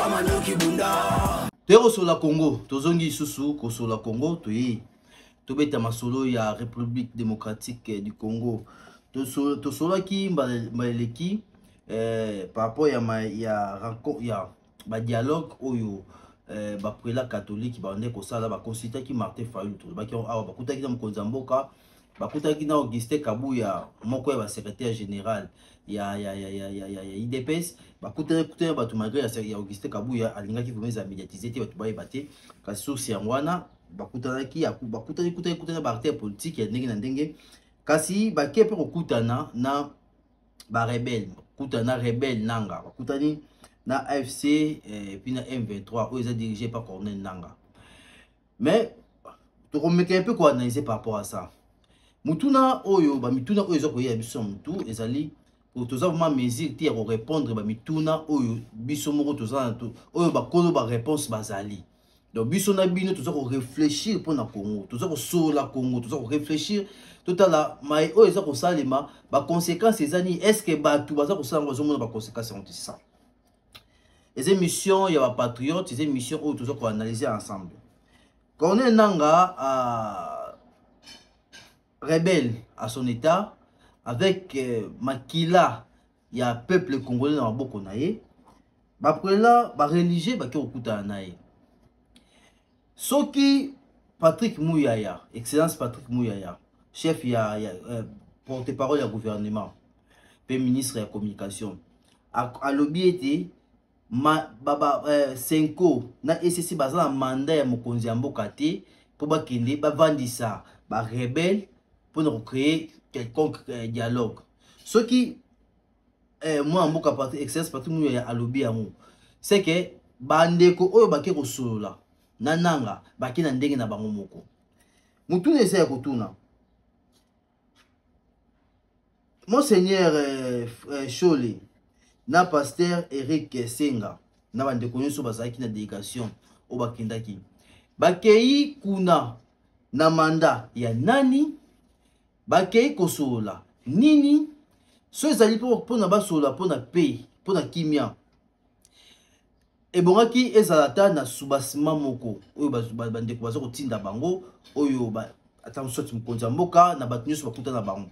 mandoki bunda. Toye kosola Congo, tozongi lisusu kosola Congo, toye tobeta masolo ya République démocratique du Congo. Tosolaki mbala eleki par rapport ya ma, ya rencontre ya ba dialogue oyo ba prélats catholiques bande kosala, baconsultaki Martin Fayulu. Tolobaki awa bakutaki na mokonzi ya mboka, bakutaki na Augustin Kabuya, moko ya ba secrétaire général ya UDPS. Bakutaki bato malgré ya Augustin Kabuya alingaki vraiment eza médiatisé te, bato bayeba te, kasi source yango wana bakutanaki, bakutani kutani kutani ba acteur politique ya ndenge na ndenge, kasi bake mpe kokutana na ba rebelle, bakutana na rebelle Nanga, bakutani na AFC et puis na M23 oyo eza dirigé par Corneille Nanga. Mais tokomeka mpe koanalyser par rapport à ça. Mutuna oyo, bamituna oyo eza koyela biso ya mutu ezali toza vraiment mesure te ya korépondre bamituna oyo biso moko toza na oyo bakolo baréponse bazali. Donc biso na bino toza korefléchir mpona Congo, toza kosola Congo, toza korefléchir, totala mai oyo eza kosalema, baconséquence eza nini? Est ce que bato baza kosala yango bazomona baconséquence yango te? Ça eza mission ya bapatriote, eza mission oyo toza koanalyser ensemble. Corneille Nanga rebelle à son état avec makila ya peuple congolais na maboko na ye, baprélats bareligieux bake kokutana na ye. Soki Patrick Muyaya, excellence Patrick Muyaya, chef ya porte-parole ya gouvernement mpe ministre ya communication, alobi ete CENCO na ECC baza na mandat ya mokonzi ya mboka te mpo bakende bavandisa barebelle mpona kocréer quelconque dialogue. Soki mwana mboka Patrick, excellence Patrick Muyaya alobi yango, c'est que bandeko oyo bake kosolola na Nanga bake na ndenge na bango moko. Motuna eza ya kotuna: monseigneur Shole na pasteur Eric Senga na bandeko nyonso bazalaki na délégation oyo bakendaki, bakei kuna na mandat ya nani? Bakei kosolola nini? So ezali mpona basolola mpona paix, mpona kimia, ebongaki ezala ata na soubassement moko oyo bandeko baza kotinda bango, oyo ata soti mokonzi ya mboka na bato nyonso bakuta na bango.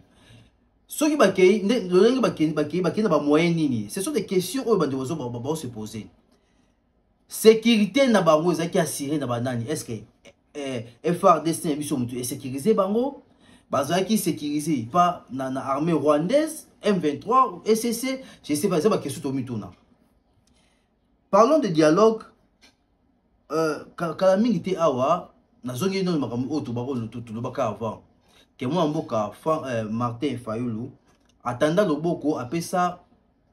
Soki bakei lolenge bakei na bamoyen nini? Ce sont des questions oyo bandeko bazose poser. Sécurité na bango ezalaki assuré na banani? Est ce que FARDC na biso motu esécurise bango? Bazalaki sécurisé pa na armée rwandaise, M23, ECC? Je sais pas, eza baquestion tomituna. Parlons de dialogue. Kala mingi te awa nazongi nano makambo oyo tolobaka avant ke mwana mboka Martin Fayulu atanda loboko, apesa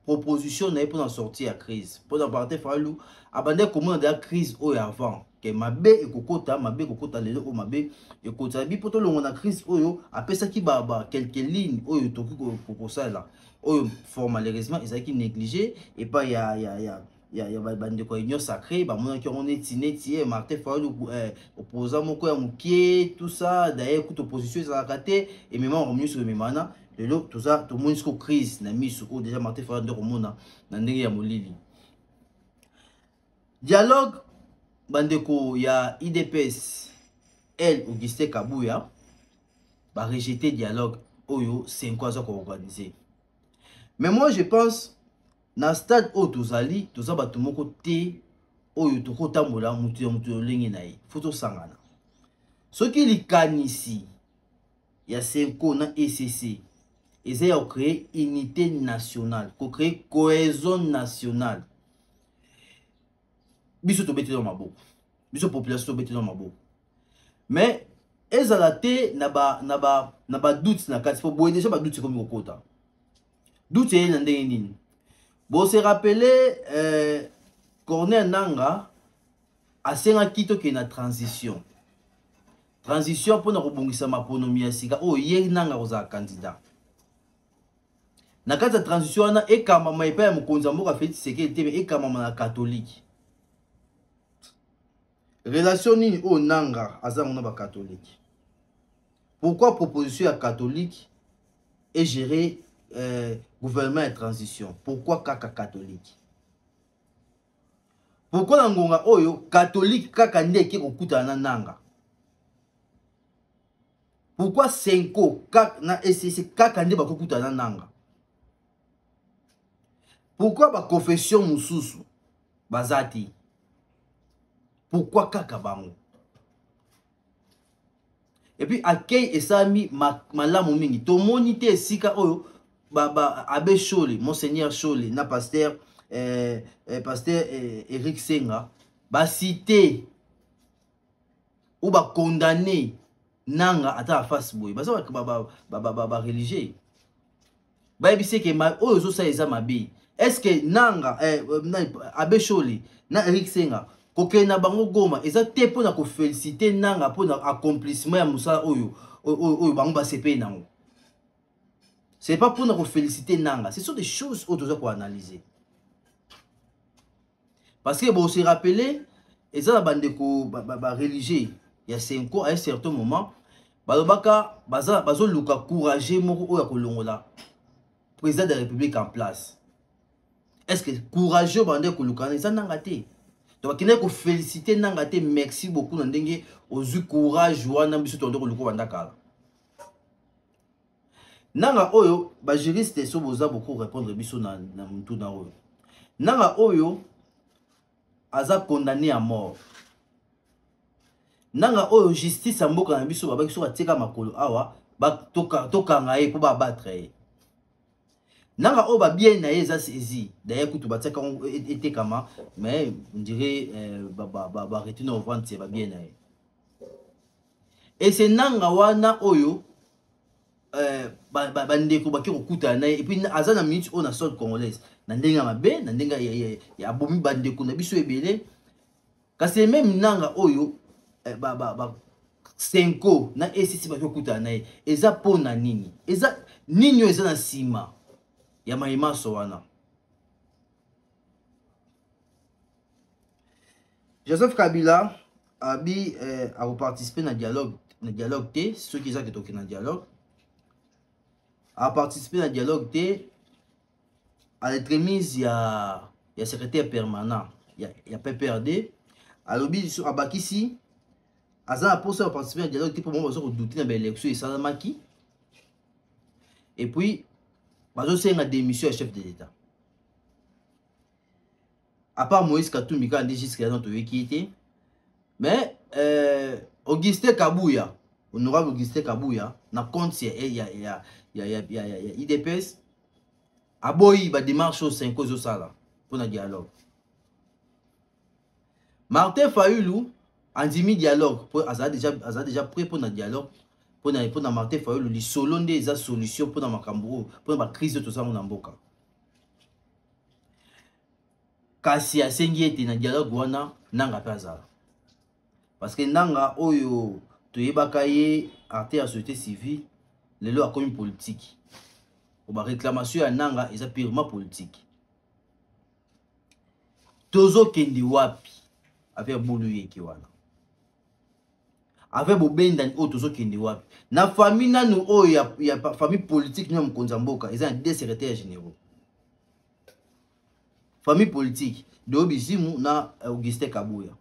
proposition na ye mpona sortie ya crise. Mpona Martin Fayulu abandaki komona deya crise oyo avant ke mabe ekokota, mabe ekokota lelo oyo, mabe ekota bi mpo tolongwa na crise oyo. Apesaki ba quelques lignes oyo tokoki kosalela, oyo fort malheureusement ezalaki négligé epai ya bandeko ya Union sacrée. Bamonaki yango neti ye Martin Fayulu opposant moko ya mokie, tout ça. D'ailleurs kuta opposition ezalaka te, emema makambo nyonso ememana. Lelo toza tomoni siko crise na miso oyo déjà Martin Fayulu nde komona na ndenge ya molili. Dialogue, bandeko ya UDPS el Augustin Kabuya barejeté dialogue oyo CENCO aza koorganiser. Mais moi je pense na stade oyo tozali, toza bato moko te oyo tokotambola motu ya motu lolenge na ye, fo tosangana. Soki likanisi ya CENCO na ECC eza ya kocréer unité nationale, kocréer cohésion nationale, biso tobeteli maboko, biso population tobeteli maboko. Mais ezala te na badoute na kati, po boye déjà badoute ekomi kokota. Doute eyei na ndenge nini? Bose rappeler Corneille Nanga asengaki tokende na transition mpona kobongisa maponomi ya sika oyo ye Nanga kozala candidat. Na kati ya transition wana ekambama epai ya mokonzi ya mboka Félix Tshisekedi te, me ekambama na catholique. Relation nini oyo Nanga aza yango na bacatholique? Pourquoi proposition ya catholique egérer gouvernement ya transition? Pourquoi kaka catholique? Pourquoi na ngonga oyo catholique kaka nde eke kokutana na Nanga? Pourquoi Senko kaka na ECC kaka nde bakokutana na Nanga? Pourquoi ba confession mosusu baza te? Pourquoi kaka bango? Et puis accueil esalami malamu mingi, tomoni te esika oyo ba, ba abbé Shole, monseigneur Shole na pasteur pasteur Eric Senga ba cité ou ba condamné Nanga ata la face boye, baza ba religieux, bayebisi ke oyo ozosala eza mabe. Est-ce que Nanga abbé Shole na Eric Senga kokende na bango Goma eza te mpona koféliciter Nanga mpona accomplissement ya mosala oyo oyo bango basepeli nango? C'est pas mpona koféliciter Nanga, ce sont des choses oyo toza koanalyser, parce que bon, se rappeler, eza na bandeko bareligieux ya Senko, à un certain moment balobaka bazoluka courage moko oyo ya kolongola président de la République en place. Est ce que courageux bande koluka wana eza Nanga te? Donc bakendaki koféliciter Nanga te, merci beaucoup na ndenge ozwi courage wana, biso tondo koluka banda kala. Nanga oyo, bajuriste so boza beaucoup répondre biso na mutuna oyo. Nanga oyo aza condamné à mort. Nanga oyo, justice ya mboka na biso babaki soki atika makolo awa, tokanga ye mpo babattre ye. Nanga oyo, babiens na ye eza saisi. D'ailleurs kutu batiaka yango etekama, mais on dirait baretourne vente ya babiens na ye. Ese Nanga wana oyo bandeko bake kokutana na ye, et puis aza na minute oyo na sol congolaise na ndenge ya mabe, na ndenge ya abomi bandeko na biso ebele. Kasi même Nanga oyo ba Senko na ECC bake kokutana na ye, eza mpo na nini? Eza nini oyo eza na nsima ya mayimaso wana? Joseph Kabila abi akoparticipe na dialogue te. Soki eza ke tokende na dialogue, aparticipe na dialogue te à l'entremise ya secrétaire permanent ya PPRD. Alobi, abakisi, aza na mposa ya participe na dialogue te mpo bango baza kodouter na baélection esalamaki, et puis bazosenga démission ya chef de l'État. À part Moïse Katumbi kaka nde jusque là toyoki ye te. Mais Augustin Kabuya, honorable Augustin Kabuya, na compte ya UDPS, aboyi badémarche oyo Senko ezosala mpona dialogue. Martin Fayulu andimi dialogue mpo aza déjà prêt mpona dialogue. Mpona Martin Fayulu, lisolo nde eza solution mpona makambo oyo, mpona bacrise oyo tozango na mboka. Kasi asengi ete na dialogue wana Nanga mpe azala, parce que Nanga oyo toyebaka ye acteur ya société civile, lelo akomi politique. Baréclamation ya Nanga eza purement politique. Tozokende wapi avec bulu yeke wana, avec bobendani oyo? Tozokende wapi na famille nanu oyo ya famille politique nino ya mokonzi ya mboka? Eza na deux secrétaires généraux famille politique, Deo Bizimu na Augustin Kabuya.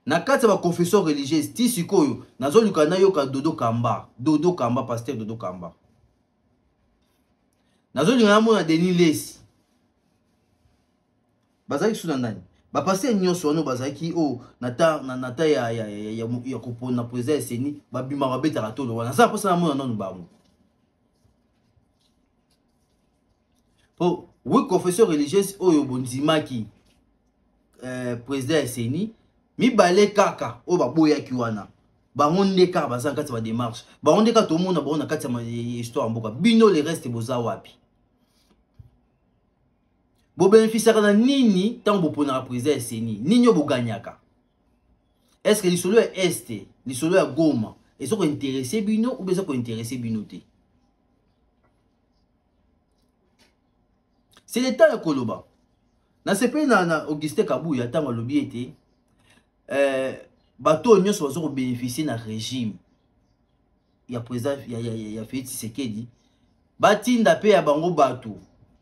Na kati ya baconfession religieuse, ti sikoyo nazoluka nayoka Dodo Kamba, Dodo Kamba, pasteur Dodo Kamba. Nazolinga namona Denis Lesi. Bazalaki su na nani? Bapasteur nyonso wana bazalaki oyo na ta ya kopona président ya CENI, babimaka, babetaka tolo wana. Naza mposa namona nanu bango, po oui, confession religieuse oyo bondimaki président ya CENI, mibale kaka oyo baboyaki wana, bango nde kaka baza na kati ya badémarche, bango nde kaka tomona bango na kati ya histoire ya mboka. Bino le reste boza wapi? Bobénéficiaka na nini ntango boponaka président ya CENI? Nini oyo boganyaka? Est ce que lisolo ya Est, lisolo ya Goma eza kointéresser bino ou eza kointéresser bino te? C'est le temps ya koloba. Nasepeli na Augustin Kabuya ntango alobi ete bato oyo nyonso baza kobénéficie na régime ya président ya Félix Tshisekedi, batinda mpe ya bango bato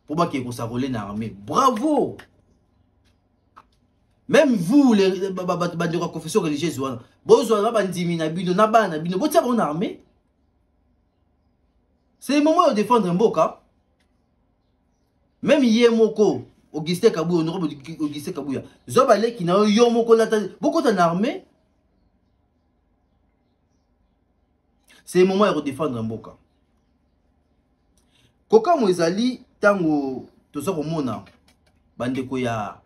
mpo bakende kos'enrôler na armée. Bravo! Même vous les bandeko ya confession religieuse wana, bozwa na bandimi na bino na bana na bino, botia bango na armée. C'est le moment de défendre mboka. Même ye moko Augustin Kabuya, honorable Augustin Kabuya, zwa baleki na yo, yo moko lata, bokota na armée. C'est le moment ya kodefendre mboka. Kokamwa ezali ntango toza komona bandeko ya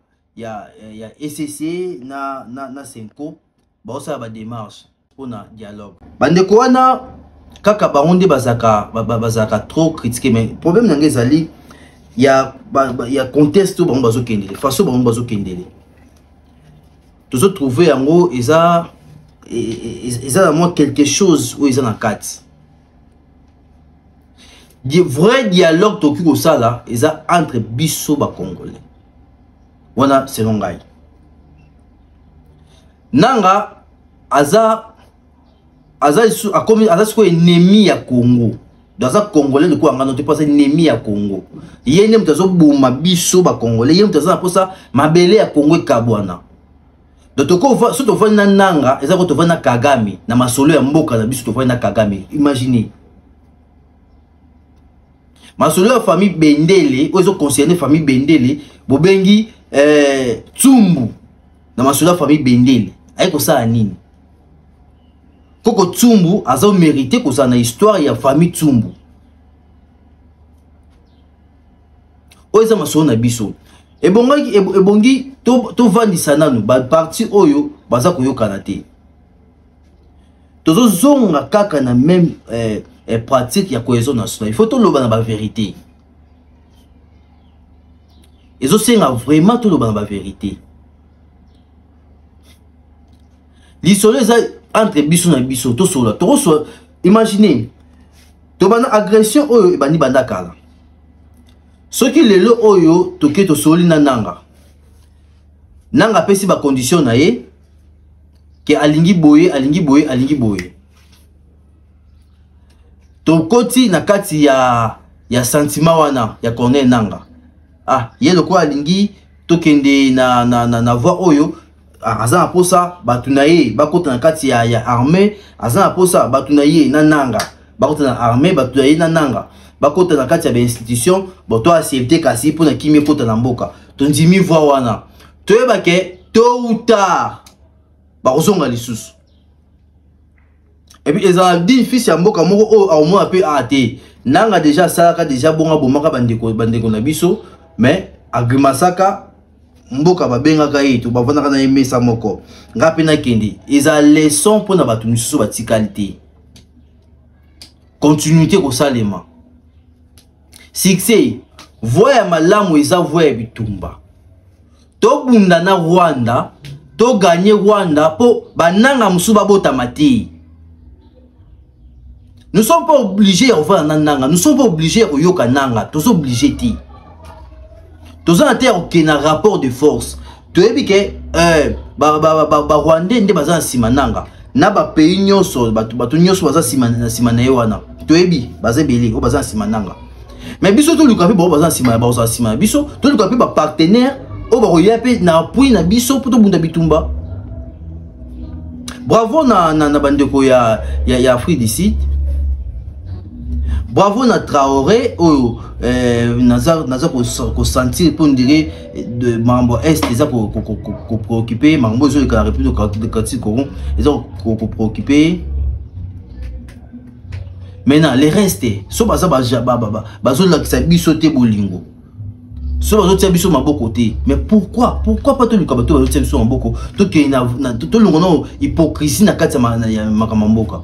ECC na Senko baosala ba démarche mpona dialogue. Bandeko wana kaka bango nde bazalaka trop critiqué, mais problème na ngai ezali ya contexte oyo bango bazokendele, façon bango bazokendele. Tozo trouver yango eza na mwa quelque chose oyo eza na kati. Vrai dialogue tokoki kosala eza entre biso ba Congolais. Wana selon ngai. Nanga aza aza sikoyo ennemi ya Congo. Donc aza Congolais lokola ngano te, mpo aza ennemi ya Congo. Ye nde moto azoboma biso ba Congolais, ye moto aza na mposa mabele ya Congo ekabwana. Donc so tovandi na Nanga, eza ko tovandi na Kagame, na masolo ya mboka na biso tovandi na Kagame. Imaginez. Masolo ya famille Bendele, oyo ezo concerner famille Bendele, bobengi Tsumbu na masolo ya famille Bendele. Aye kosala nini? Koko Tsumbu azo mériter kozala na histoire ya famille Tsumbu. Oyo eza masolo na biso. Ebongi tovandisa nanu ba parti oyo baza koyokana te. Tozozonga kaka na même pratique ya cohésion nationale. Il faut toloba na ba vérité. Ezosenga vraiment toloba na ba vérité. Lisolo eza entre biso na biso, tosola, tokosola. Imaginez, tobanda agression oyo ebandi banda kala. Soki lelo oyo toke tosoli na Nanga, Nanga apesi ba condition na ye ke alingi boye, alingi boye, alingi boye. Tokoti na kati ya sentiment wana ya Corneille Nanga. Ah, ye lokola alingi tokende na voie oyo, aza na posa bato na ye bakota na kati ya armée, aza na posa bato na ye na Nanga bakota na armée, bato na ye na Nanga bakota na kati ya ba institution, bon to accepter kasi mpona kimia ekota na mboka. Tondimi voie wana, toyeba ke tôt ou tard bakozonga lisusu. Et puis ezala digne fils ya mboka moko oyo aomona mpe a te Nanga déjà asalaka déjà bongo, abomaka bandeko na biso, mais agrimasaka mboka babengaka ye to bavandaka na ye mesa moko. Nga mpe nakende, eza leçon mpona bato misusu batikali te. Continuité kosalema succès, voie ya malamu eza voie ya bitumba. Tobunda na Rwanda, toganye Rwanda mpo bananga mosusu babotama te. Nous sommes pas obligés ya kovanda na Nanga, nous sommes pas obligés ya koyoka Nanga, toza obligé te. Toza na te ya kokende na rapport de force. Toyebi ke ba Rwandais nde baza na nsima Nanga, na ba pays nyonso, bato nyonso baza na nsima na ye wana. Toyebi baza ebele oyo baza na nsima Nanga. Mais biso toluka mpe bango baza na nsima ya bakozala nsima na biso, toluka mpe ba partenaire oyo bakoya mpe na appui na biso mpo tobunda bitumba. Bravo na bandeko ya Afrique du Sud. Bravo na Traoré oyo naza kosentir mpo ndire de makambo est eza kopréoccupe, makambo ezoleka na République démocratique Congo eza kopréoccupe. Maintenant les restes so baza bazolakisa biso te bolingo, so bazotia biso maboko te. Mais pourquoi pas toluka bato bazotia biso maboko, tokende tolongo na hypocrisie na kati ya makambo ya mboka.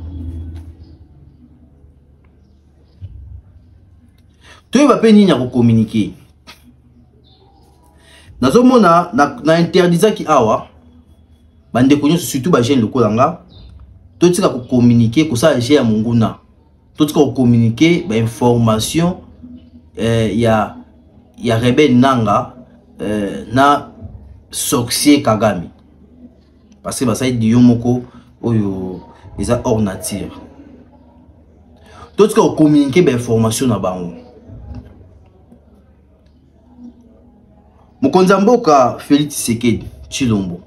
Toyeba mpe nini ya kocommuniquer. Nazomona na interdisaki awa bandeko nyonso, surtout ba jeune lokola nga, totika kocommuniquer, kosala jeu ya monguna, totika kocommuniquer ba information ya rebelle Nanga na sorcier Kagame, parce que basali dio moko oyo eza hors nature. Totika kocommuniquer ba information na bango. Mokonzi ya mboka Félix Tshisekedi, Tshilombo,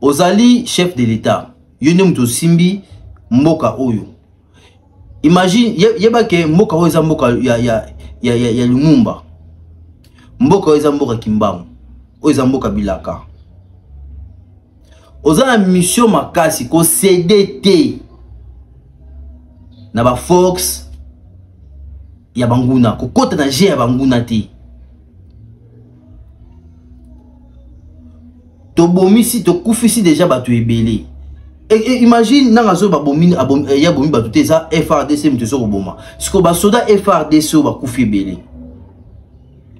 ozali chef de l'État, yo nde moto osimbi mboka oyo. Imagine, yeba ke mboka oyo eza mboka ya Lumumba, mboka oyo eza mboka Kimbangu, oyo eza mboka Bilaka. Oza na mission makasi, kosede te na ba force ya banguna, kokota na jeu ya banguna te. Tobomisi, tokufisi deja bato ebele. E, imagine nanga zo babomi, ya bomi bato te, eza FRDC moto ezo koboma. Sikoyo basoda FRDC oyo bakufi ebele,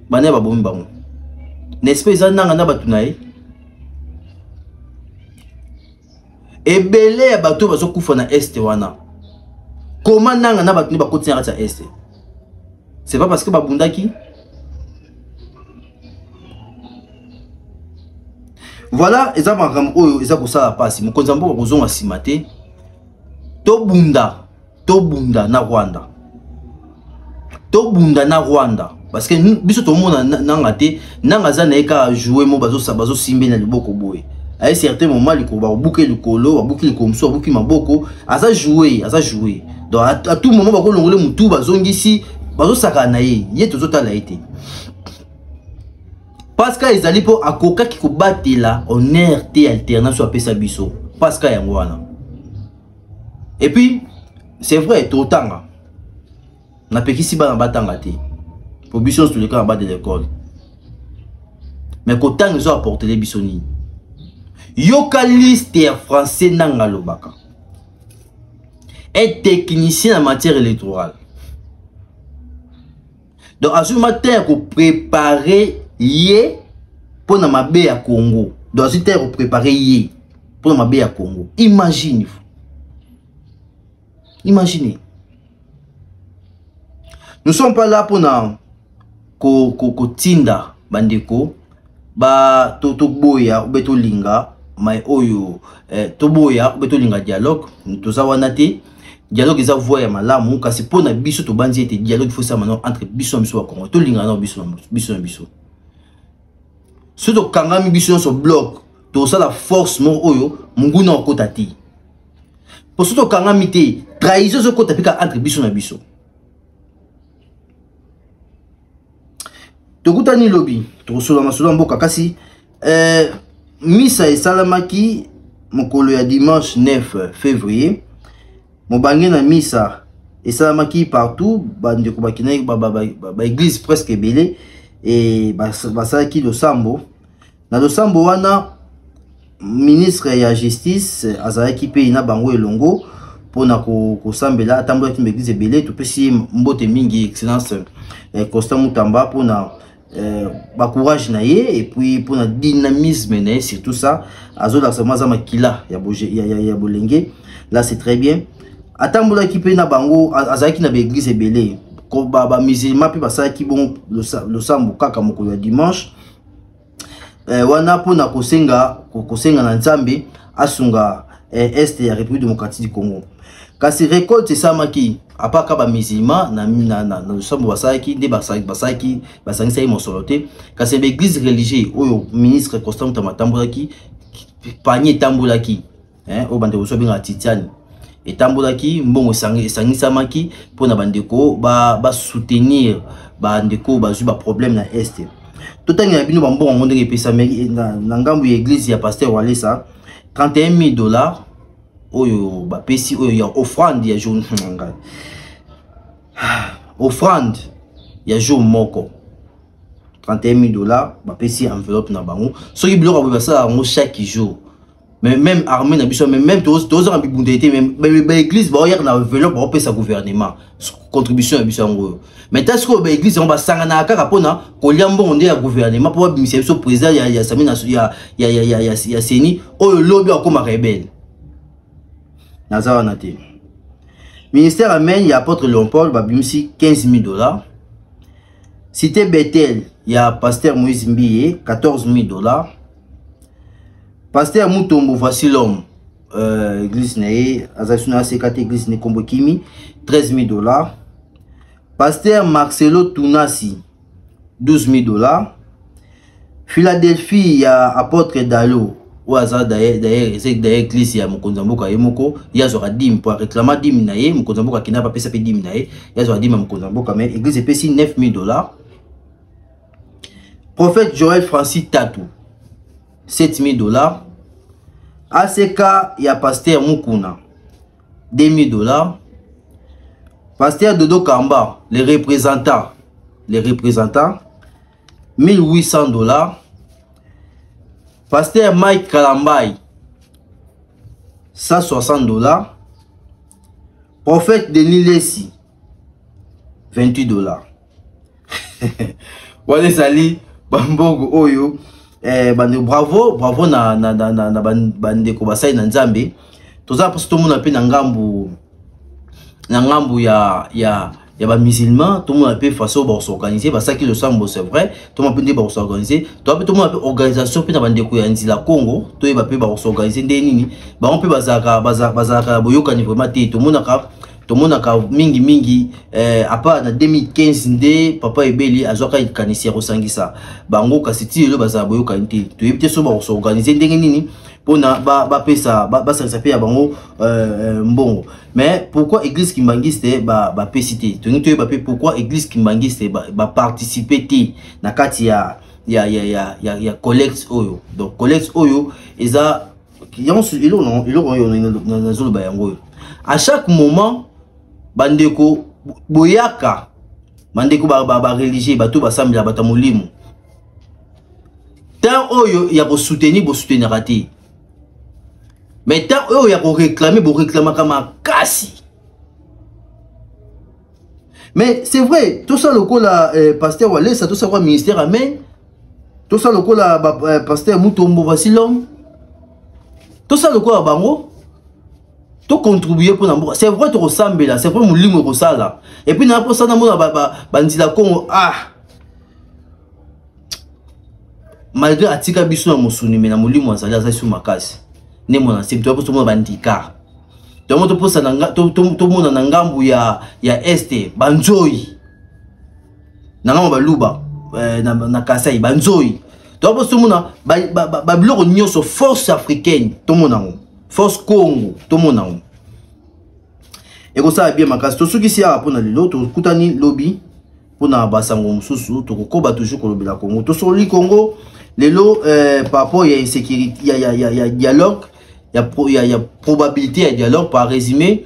bana babomi bango, n'est-ce pas? Eza nanga na bato na ye. Ebele ya bato bazokufa na este wana, koma nanga na bato nde bakoti na kati ya este? C'est pas parce que babundaki. Voilà, eza makambo oyo eza kosala mpasi. Mokonzi ya mboka kozonga nsima te, tobunda, tobunda na Rwanda, tobunda na Rwanda, parce que biso tomona nanga te. Nanga aza na ye kaka joue mo bazosimbe na liboko boye. A un certain moment likolo bakobuka likolo, babuki likolo mosusu, babuki maboko. Aza joue, aza joue. Donc à tout moment bakolongole motu, bazongisi, bazosakana na ye. Ye tozotala ye te. Pascal ezali mpo akokaki kobatela honneur te, alternance oyo apesa biso Pascal yango wana. Et puis c'est vrai, totanga, napekisi bana batanga te, po biso nyonso toleka na ba de l'école, mais kotanga ezo apportele biso nini? Yoka liste ya français nanga alobaka, un technicien en matière électorale. Donc azwi matin ya koprépare ye mpo na mabe ya Congo. Donc azwi te ya koprépare ye mpo na mabe ya Congo. Imagine vous, imaginez. Nous sommes pas là mpona kotinda bandeko ba toboya obe tolinga mai oyo, toboya obe tolinga dialogue. Toza wana te. Dialogue eza voie ya malamu, kasi mpo na biso tobanzi ete dialogue faut esama nano entre biso na biso Bakongo. Tolinga nano biso na biso. Soki tokangami biso nyonso bloc, tosala force moko oyo monguna okota te. Po soki tokangami te, trahison ezokota mpe kaka entre biso na biso. Tokutani lobi, tokosola masolo ya mboka. Kasi misa esalamaki mokolo ya dimanche 9 février. Mobange na misa esalamaki partout, bandeko bakendaki baeglise presque ebele e basalaki losambo. Na losambo wana, ministre ya justice azalaki mpe na bango elongo mpona kosambela. Atambolaki na baeglise ebele. Topesi mbote mingi excellence Constant Mutamba mpona bacourage na ye et puis mpona dynamisme na ye. Surtout ça azolakisa mwa aza makila ya bolenge. Là c'est très bien. Atambolaki mpe na bango, azalaki na baeglise ebele. Bamusulman mpe basalaki bongo losambo kaka mokolo ya dimanche wana mpona kosenga na Nzambe asunga este ya République démocratique du Congo. Kasi récolte esalamaki apaka bamusulman na losambo basalaki nde basalaki, basangisaki mosolo te. Kasi baeglise religieux oyo ministre Constant Mutamba atambolaki, panier etambolaki, oyo bandeko so abengaka titiane, etambolaki, mbongo esangisamaki mpona bandeko basoutenir bandeko bazwi baproblème na este. Totangela bino bambongo yango ndenge epesamaki na ngambo ya église ya pasteur Walesa: 31 000 $ oyo bapesi, oyo ya offrande ya jour, offrande ya jour moko, 31 000 $. Bapesi enveloppe na bango. Soki biloko boye basala yango chaque jour, mais même armée na biso, mais même tozanga bibunda ete, mais baéglise baoyaka na enveloppe, baopesa gouvernement contribution ya biso yango oyo. Mais ta sikoyo baéglise yango basanganaka kaka mpona kolia mbongo nde ya gouvernement, mpo babimisa biso président ya sami ya CENI oyo lobi akóma rebelle. Naza wana te. Ministère Amen ya apôtre Léopold babimisi 15 000 $. Cité Bethel ya pasteur Moïse Mbiye, 14 000 $. Pasteur Mutombo, voici l'homme, église na ye azali suna aseka te, église ne kombo kimi, 13 000 $. Pasteur Marcelo Tunasi, 12 000 $. Philadelphie ya apôtre Dalo oyo aza d'ailleurs eza d'ailleurs église ya mokonzi ya mboka ye moko, ye azwaka dime mpo areklama dime na ye. Mokonzi ya mboka akenda apesa mpe dime na ye, ye azwaka dime ya mokonzi ya mboka, mais église epesi 9000 $. Prophète Joël Francis Tatu, 7000 $. ACK ya pasteur Mukuna, 2000 $. Pasteur Dodo Kamba, les représentants, 1800 $. Pasteur Mike Kalambay, 160 $. Prophète Denis Lessi, 28 $. Wana ezali bambongo oyo bandeko. Bravo, bravo na bandeko basali na Nzambe. Toza mposa tomona mpe na ngambu ya bamusulman, tomona mpe façon bakos'organiser. Basalaki losambo, c'est vrai, tomona mpe nde bakos'organiser. Toa mpe tomona mpe organisation mpe na bandeko ya Nzila Congo, toyeba mpe bakos'organiser nde nini. Bango mpe bazalaka na boyokani vraiment te. Tomonaka mingimingi à part na 2015 nde papa Ebeli azwaka likanisi ya kosangisa bango, kasi ti lelo bazala boyokani te. Toyebi te so bakos'organiser ndenge nini mpona bapesa, basangisa mpe ya bango mbongo. Mais pourquoi église kimbanguiste bapesi te? Tolingi toyeba mpe pourquoi église kimbanguiste baparticipe te na kati ya collecte oyo. Donc collecte oyo eza yango eloko oyo nazoloba yango oyo. À chaque moment, bandeko boyaka, bandeko bareligieux, bato basambela, bato ya molimo, temps oyo ya kosoutenir, bosoutenaka te, mais temps oyo ya koréclamer, boréclamaka makasi. Mais c'est vrai, tosala lokola pasteur Walesa, tosala lokola ministère Amen, tosala lokola pasteur Mutombo, voici l'homme, tosala lokola bango, tocontribue mpona mboka. C'est vrai, tokosambela, c'est vrai, molimo ekosala. Et puis na mposa namona banzila Kongo, ah, malgré atika biso na mosuni, me na molimo azali, azali su makasi nde mona nsembi. Toya mposa tomona bandika toyango, toposa tomona na ngambu ya este banzoi, na ngambo baluba na Kasai banzoi. Toya mposa tomona babiloko nyonso, force africaine tomona yango, force Congo tomona yango, ekosala bien makasi. Tosukisi awa mpona lelo. Tokutani lobi mpona basango mosusu. Tokokoba toujours kolobela Congo. Tosololi Congo lelo par rapport ya insécurité, ya dialogue, ya probabilité ya dialogue. Par résumé,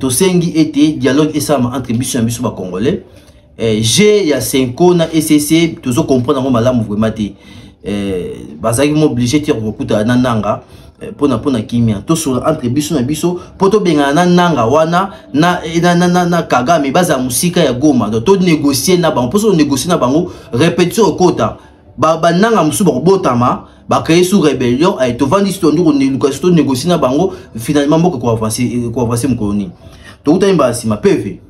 tosengi ete dialogue esalama entre biso na biso bacongolais. G ya 5 na ECC, tozocomprendre yango malamu vraiment te. Bazalaki mo obligé te kokutana na Nanga mpona kimia. Tosola entre biso na biso mpo tobengana na Nanga wana na Kagame, bazala mosika ya Goma. Donc tonégocie na bango, mpo so tonégocie na bango, répétition ekota, bananga mosusu bakobotama, bacréer sous rébellion. Tovandi si tondi koluka si tonégocie na bango, finalement mboka ekoavance mokolo nini? Tokutani mbala nsima. Pv.